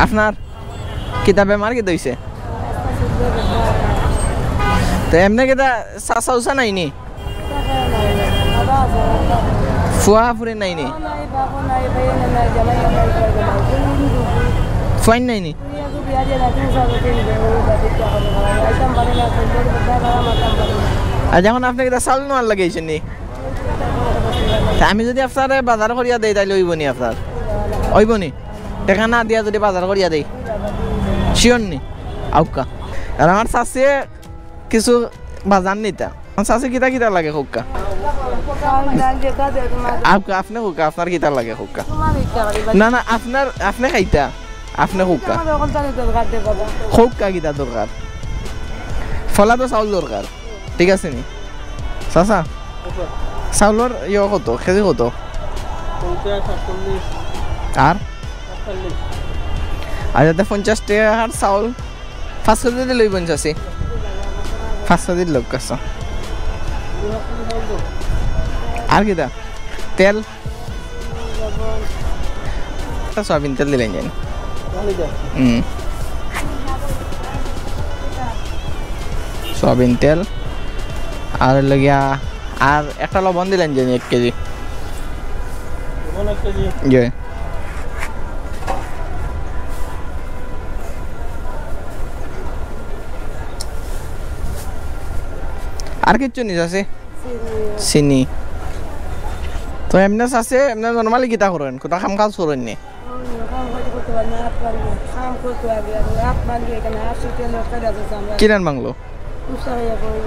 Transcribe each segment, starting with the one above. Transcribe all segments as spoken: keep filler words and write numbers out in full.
আপনার কিতা বেমার কিতা অইছে? তো এমনে কিতা চাচা উচা নাই নি? ফুয়া ফুরি নাই নি? ফুয়াইন নাই নি? আজ এখন আপনি কিতা চাউল নেওয়ার লাগি আইছেন নি? তা আমি যদি আপনারে বাজার করিয়া দেই, তাইলে অইবো নি আপনার? অইবো নি? টেকা না দিয়া যদি বাজার করিয়া দেই, শিওর নি? আউক্কা। আর আমার চাচিয়ে কিছু বাজার নিতা। আমার চাচি কিতা কিতা লাগে কউক্কা? আউক্কা, আপনে কউক্কা, আপনার কিতা লাগে কউক্কা? না, না, আপনার, আপনে খাইতা, আপনে কউক্কা। কউক্কা কিতা দরকার? ফলা তো চাউল দরকার। ঠিক আছে নি? চাচা, চাউলর ইয়ে কত? কেজি কত? পঞ্চাশ, আটচল্লিশ। আর? আটচল্লিশ। আর যাতে পঞ্চাশ টেকার চাউল, পাঁচ কেজি দিলে অইবো নি চাচি? পাঁচ কেজি দিলে অউক, আচ্ছা। আর কিতা? তেল? একটা সয়াবিন তেল দিলেন যেন। হুম। সয়াবিন তেল। আর লাগিয়া, আর একটা লবণ দিলেন যেন এক কেজি। জি। আর কিচ্ছু নি চাচি? চিনি। তো এমনে চাচি, এমনে normally কিতা করইন? কুনু কাম কাজ করইন নি? অন্য কাম করতে করতে পারি না, হাত ভাঙি। কাম করতে পারি না, হাত ভাঙি এখানে, হাত ছুটে লটকাই যাচ্ছে আমরা। কিলান ভাঙলো? উষা হইয়া পড়ি।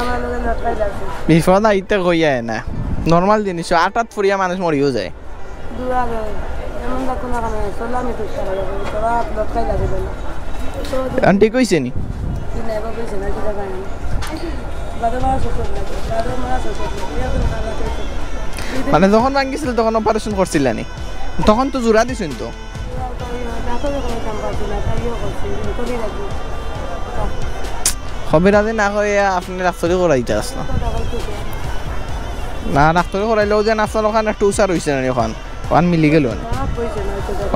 আমার লগে লটকাই যাচ্ছে। বিপদ আইতে কইয়া না। Normal জিনিস, আটাত ফুরিয়া মানুষ মরিও যায়। দূরা যায়। এমন দেখো না কেন, চলো আমি তো উষা হইয়া পড়ি। তোরা হাত লটকাই যাচ্ছে কেন? এখন ঠিক অইছে নি? কি না, এবার বলছে না, ঠিক আছে। বারো মাস ওষুধ লাগে, বারো মাস ওষুধ লাগে। এখন খাওয়া চলছে। মানে যখন ভাঙছিল তখন operation করছিলা নি? তখন তো জোড়া দিছইন তো। কবিরাজি না করিয়া আপনে ডাক্তারি করাইতা আছলা। না, ডাক্তারি করাইলেও যেন আপনার ওখান একটু উষা রইছে না ওখান। ওখান মিলি গেল না।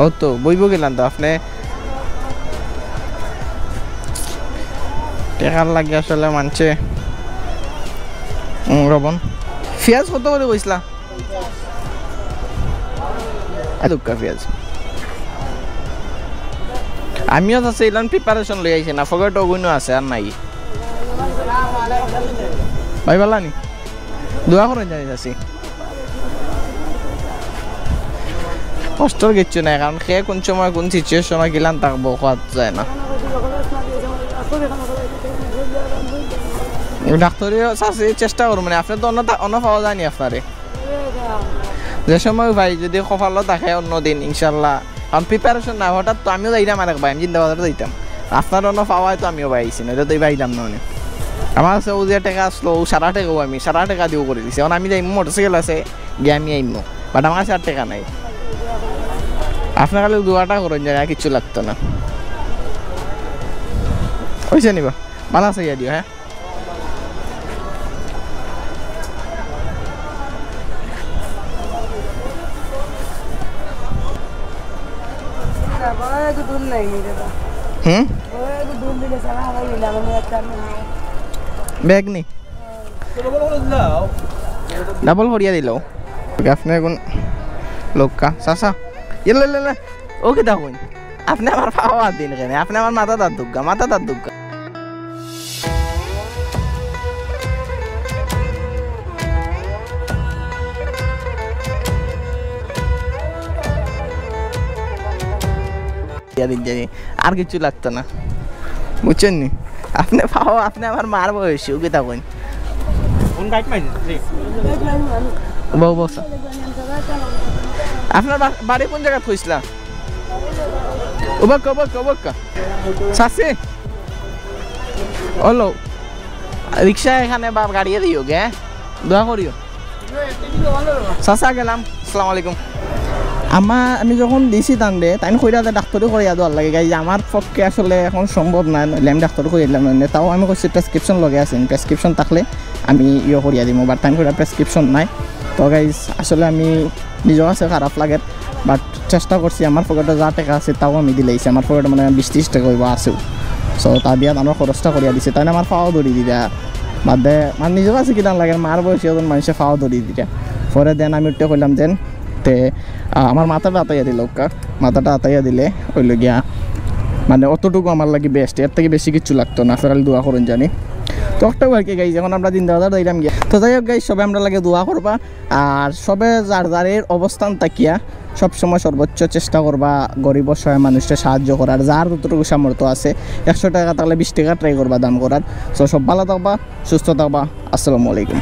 ও তো, বইব গেলাম তো আপনে। টেকার লাগি আসলে মানছে। উম, লবণ। পিয়াজ কত করি কইছলা? এ দুক্কা পিয়াজ। আমিও আছে, ইলান preparation লই আইছি না, ফগে টগুইনও আছে, আর নাই। ভাই, ভালা নি? দোয়া করইন জানি আছি। কষ্টর কিচ্ছু নাই, কারণ কে কোন সময়, কোন situation-ও কিলান থাকবো, কওয়া যায় না। ডাক্তারিও চাচি চেষ্টা করবো, মানে, আপনে তো অন্য তা-, অন্য পাওয়া যায়নি আপনারে। যে সময় ভাই যদি কপালো থাকে অন্য দিন, ইনশাল্লাহ। কারণ preparation না, হঠাৎ তো আমিও যাইতাম আরেক ভাই, আমি জিন্দাবাজারও যাইতাম। আপনার অন্য পাওয়ায় তো আমিও ভাই আইছি, নইলে তো এই ভাইলাম না উনি। আমার আছে ও যে টেকা আসলো, ও সারা টেকাও আমি, সারা টেকা দিয়েও করে দিছি। এখন আমি যাইমু, মোটরসাইকেল আছে, গিয়া আমি আইমু। But আমার কাছে আর টেকা নাই। আপনার খালি দোয়াটা করইন, জানি আর কিচ্ছু লাগতো না। অইছে নিবা? ভালা আছে, ইয়া দিও, হ্যাঁ? হুম? ব্যাগ নি? ডাবল করিয়া দিল। ওকে, আপনে এখন লোকটা, চাচা। ইয়ে, লে, লে, লে। ও কিতা কইন? আপনে আমার পাও আত দিন কেনে? আপনে আমার মাথাত আত দুগা, মাথাত আত দুগা। ইয়া দিন জানি, আর কিচ্ছু লাগতো না, বুঝছইন নি? আপনে পাও, আপনে আমার মার বয়সী, ও কিতা কইন? কোন গাইড মাইন? বউ, বউ, স্যার। আপনার বা-, বাড়ি কোন জাগাত কইছলা? উবাক্কা, উবাক্কা, উবাক্কা। চাচি? ওলো। রিক্সা এখানে বা গাড়িয়ে দিও গে, হ্যাঁ? দোয়া করিও। চাচা গেলাম, আসসালামু আলাইকুম। আমা-, আমি যখন দিছি তানরে, তাইন কইরা যে ডাক্তারি করাইয়া দেওয়ার লাগি, guys, আমার পক্ষে আসলে এখন সম্ভব না, নাইলে আমি ডাক্তারি করাইলাম না। তাও আমি কইছি prescription লগে আছে, prescription থাকলে আমি ইয়ে করিয়া দিমু, but তাইন কইরা prescription নাই। তো guys, আসলে আমি নিজের কাছে খারাপ লাগে। বাট চেষ্টা করছি, আমার পকেটো যা টেকা আছে তাও আমি দিলাইছি। আমার পকেটো মানে বিশ তিরিশ টেকা অইবো আছে। সো তা দিয়া আমার খরচটা করিয়া দিছে, তাইন আমার পাও ধরি দিরা। বাদে মানে নিজর কাছে কিলান লাগে, মার বয়সী একজন মানষে পাও ধরি দিরা। পরে দেন আমি উঠতে কইলাম যেন তে, আহ, আমার মাথাটা আতাইয়া দিল ওকা, মাথাটা আতাইয়া দিলে অইলো গিয়া মানে অতটুকু আমার লাগি বেস্ট, এর থাকি বেশি কিচ্ছু লাগতো না। ফেরালি দোয়া করইন জানি। তো অকটাউ আর কি গাইজ, এখন আমরা জিন্দাবাজার যাইরাম গিয়া। তো যাই হোক গাইজ, সবে আমরার লাগি দোয়া করবা, আর সবে যার যারের অবস্থান থাকিয়া সবসময় সর্বোচ্চ চেষ্টা করবা গরিব অসহায় মানুষরে সাহায্য করার, যার যতটুকু সামর্থ্য আছে। একশো টেকা থাকলে বিশ টেকা ট্রাই করবা দান করার। তো সব ভালা থাকবা, সুস্থ থাকবা। আসসালামু আলাইকুম।